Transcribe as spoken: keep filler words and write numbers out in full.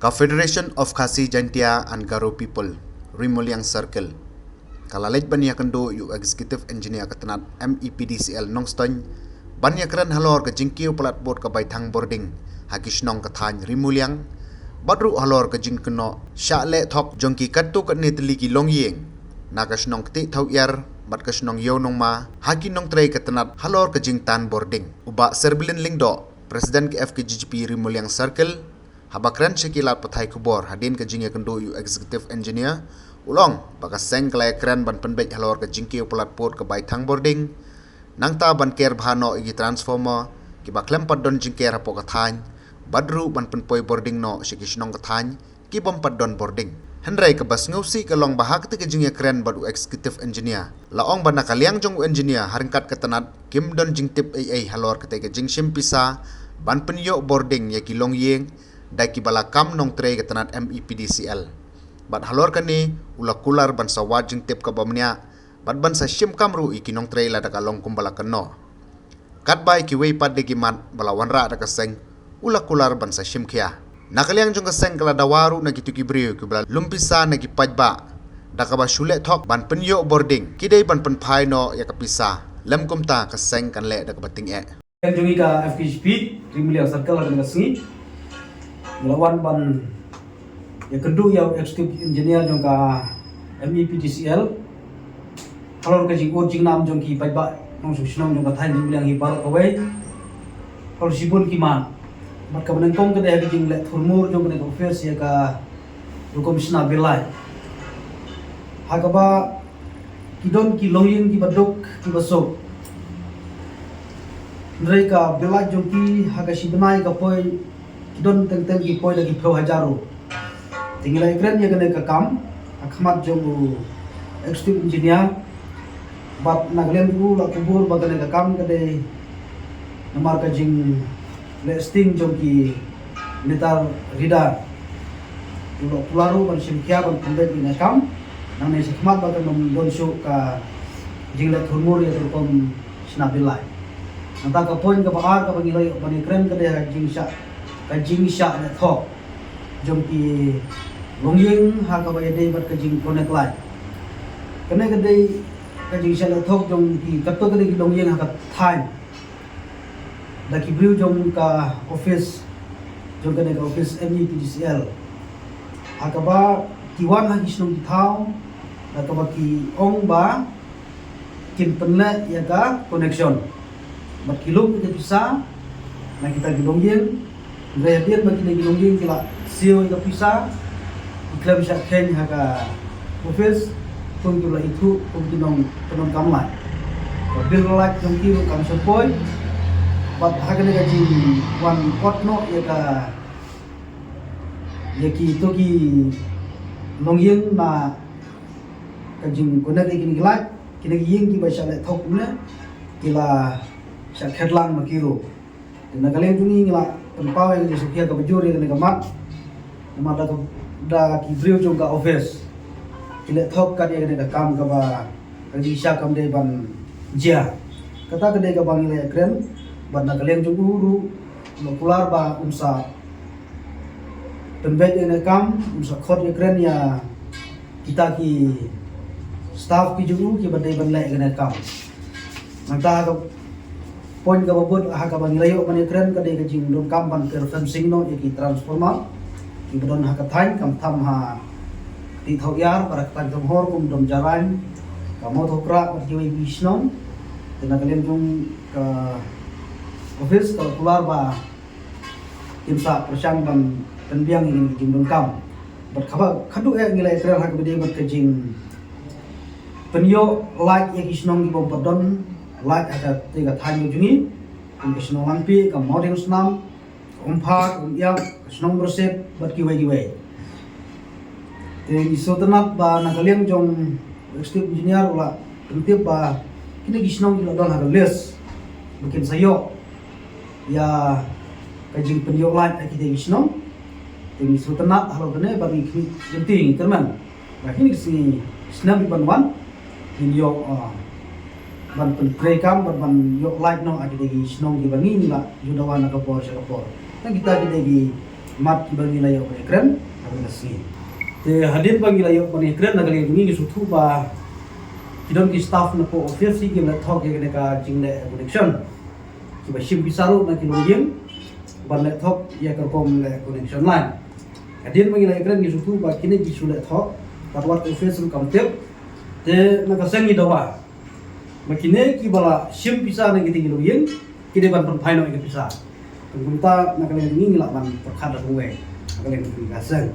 Ka Federation of Khasi Jaintia and Garo People, Rimuliang Circle, ka la leit ban ïakynduh ïa u Executive Engineer ka tnat M E P D C L Nongstoiñ ban ïakren halor ka jingkiew palat bud ka baithang bording ha ki shnong ka thaiñ Rimuliang, bad ruh halor ka jingkynnoh shah leh thok jong ki katto katne tylli ki longïing na ka shnong Ktihthawiar bad ka shnong Ïew Nongma ha ki nongtrei ka tnat halor ka jingtan bording. U Bah Serbilin Lyngdoh, President ka F K J G P Rimuliang Circle, haba kren sha ki lad pathai khubor hadien ka jingïakynduh ïa u Executive Engineer, u la ong ba ka seng ka la ïakren ban pynbeit halor ka jingkiew palat bud ka baithang bording, nangta ban ker bha noh ïa ki transformer kiba khlem pat don jingker hapoh ka thaiñ, bad ruh ban pynpoi bording noh sha ki shnong ka thaiñ ki bym pat don bording. Hynrei kaba sngewsih ka long ba ha kata ka jingïakren bad u Executive Engineer, la ong ba na ka liang jong u engineer ha ryngkat ka tnat kim don jingtip ei ei halor kata ka jingshim pisa ban pynïoh bording ïa ki longïing da kiba la kam nongtrei ka tnat M E P D C L. Bad halor kane u la kular ban sa wad jingtip kaba bniah bad ban sa shim kam ruh ïa ki nongtrei lada ka long kumba la kynnoh. Katba ïa kiwei pat de ki mat ba la wanrah da ka seng u la kular ban sa shim khia. Na ka liang jong ka seng ka la dawa ruh na kito ki briew kiba la lum pisa na ki paidbah da kaba shu leh thok ban pynïoh bording, ki dei ban pynphai noh ïa ka pisa, lym kumta ka seng kan leh da kaba tyngeh. Ka jong ngi ka F K J P Rimuliang Circle ha kane ka sngi ngi la wan ban ïakynduh ïa u Executive Engineer jong ka M E P D C L halor ka jingud jingnam jong ki paidbah nongshong shnong jong ka thaiñ Rimuliang hi baroh kawei, halor shibun ki mat. Bad kaba nyngkong ka dei ha ka jingleh thurmur jong kane ka office ïa ka rukom shna bill light, ha kaba ki don ki longïing kiba duk kiba suk. Hynrei ka bill light jong ki ha ka shi bnai ka poi, ki don teng teng ki poi da ki phew hajar ruh. Te ngi la ïakren ïa kane ka kam ha khmat jong u Executive Engineer, bad na ka liang u la kubur ba kane ka kam ka dei namar ka jingleh sting jong ki meter reader. U la kular ruh ban shim khia ban pynbeit ïa kane ka kam, nangne shakhmat ba kan ym don shuh ka jingleh thurmur ïa ka rukom shna bill light. Nangta ka point kaba ar kaba ngi la ïoh ban ïakren ka dei ka jingshah, ka jingshah leh thok jong ki longïing ha kaba ïadei bad ka jing connect light. Kane ka dei ka jingshah leh thok jong ki katto katne ki longïing ha ka thaiñ da ki briew jong ka office, jong kane ka office M E P D C L, ha kaba ki wan ha ki shnong ki thaw da kaba ki ong ba kin pynleh ïa ka connection. Bad ki lum ïa ka pisa na kita ki longïing. Hynrei hadien ba kine ki longïing ki la siew ïa ka pisa, ki khlem shah kheiñ ha ka office kum ki la ithuh kum ki nongpyndonkam light. Ka bill light jong ki ruh kam shah poi. Bad ha kane ka jingwan ot noh ïa ka, ïa kito ki longïing na ka jing connect ïa kine ki light, kine ki ïing kiba shah leh thok kumne ki la shah khet lang ma ki ruh. Te na ka liang jong ngi ngi la pynpaw ïa ka jingsngewkhia kaba jur ïa kane ka mat. Namar da ka, da ki briew jong ka office ki leh thok kat ïa kane ka kam kaba ka jingshisha kam dei ban jia. Kata ka dei kaba ngi la ïakren bad na ka liang jong u ruh u la kular ba un sa pynbeit ïa kane ka kam, un sa khot ïakren ïa kita ki staff ki jong u kiba dei ban leh ïa kane ka kam. Nangta ka point kaba bud ha kaba ngi la ïoh ban ïakren ka dei ka jingdonkam ban ker fencing noh ïa ki transformer kiba don ha ka thaiñ, khamtam ha Ktihthawiar bad ha ka thaiñ Thonghor kum Dom Jarain, ka Mawthaw Krah bad kiwei ki shnong. Te na ka liang jong ka office ka la kular ba kin sa pyrshang ban pynbiang ïa kine ki jingdonkam. Bad kaba khadduh eh ngi la ïakren ha kaba ïadei bad ka jing pynïoh light ïa ki shnong ki bym pat don light ha kata ka thaiñ ka jong ngi, kum ka shnong Langpih, ka Mawdiangsnam, ka Umpha, ka Umiap, ka shnong Byrsit bad kiwei kiwei. Te ngi sngewtynnat ba na ka liang jong u Executive Engineer u la pyntip ba kine ki shnong ki la don ha ka list ba kin sa ïoh ïa ka jingpynïoh light ha kine ki shnong. Te ngi sngewtynnat halor kane bad ngi khmih lynti, ngi kyrmen ba kine ki sngi snem ban wan ngin ïoh, ah, ban pyntreikam bad ban ïoh light noh ha kine ki shnong kiba ngi la ju dawa na ka por sha ka por. Tang kita kine ki mat kiba ngi la ïoh ban ïakren ha kane ka sngi. Te hadien ba ngi la ïoh ban ïakren na ka liang jong ngi, ngi sngewthuh ba ki don ki staff na post office kiba la thok ïa kane ka jingleh connection, kiba shim pisa ruh na ki longïing ban leh thok ïa ka rukom leh connection line. Hadien ba ngi la ïakren ngi sngewthuh ba kine ki shu leh thok, bad wat office ruh kam tip. Te na ka seng ngi dawa ba kine kiba la shim pisa na kitei ki longïing ki dei ban pynphai noh ïa ka pisa. Te kumta na ka liang jong ngi ngi lah ban pyrkhat da kawei na ka liang jong ka seng.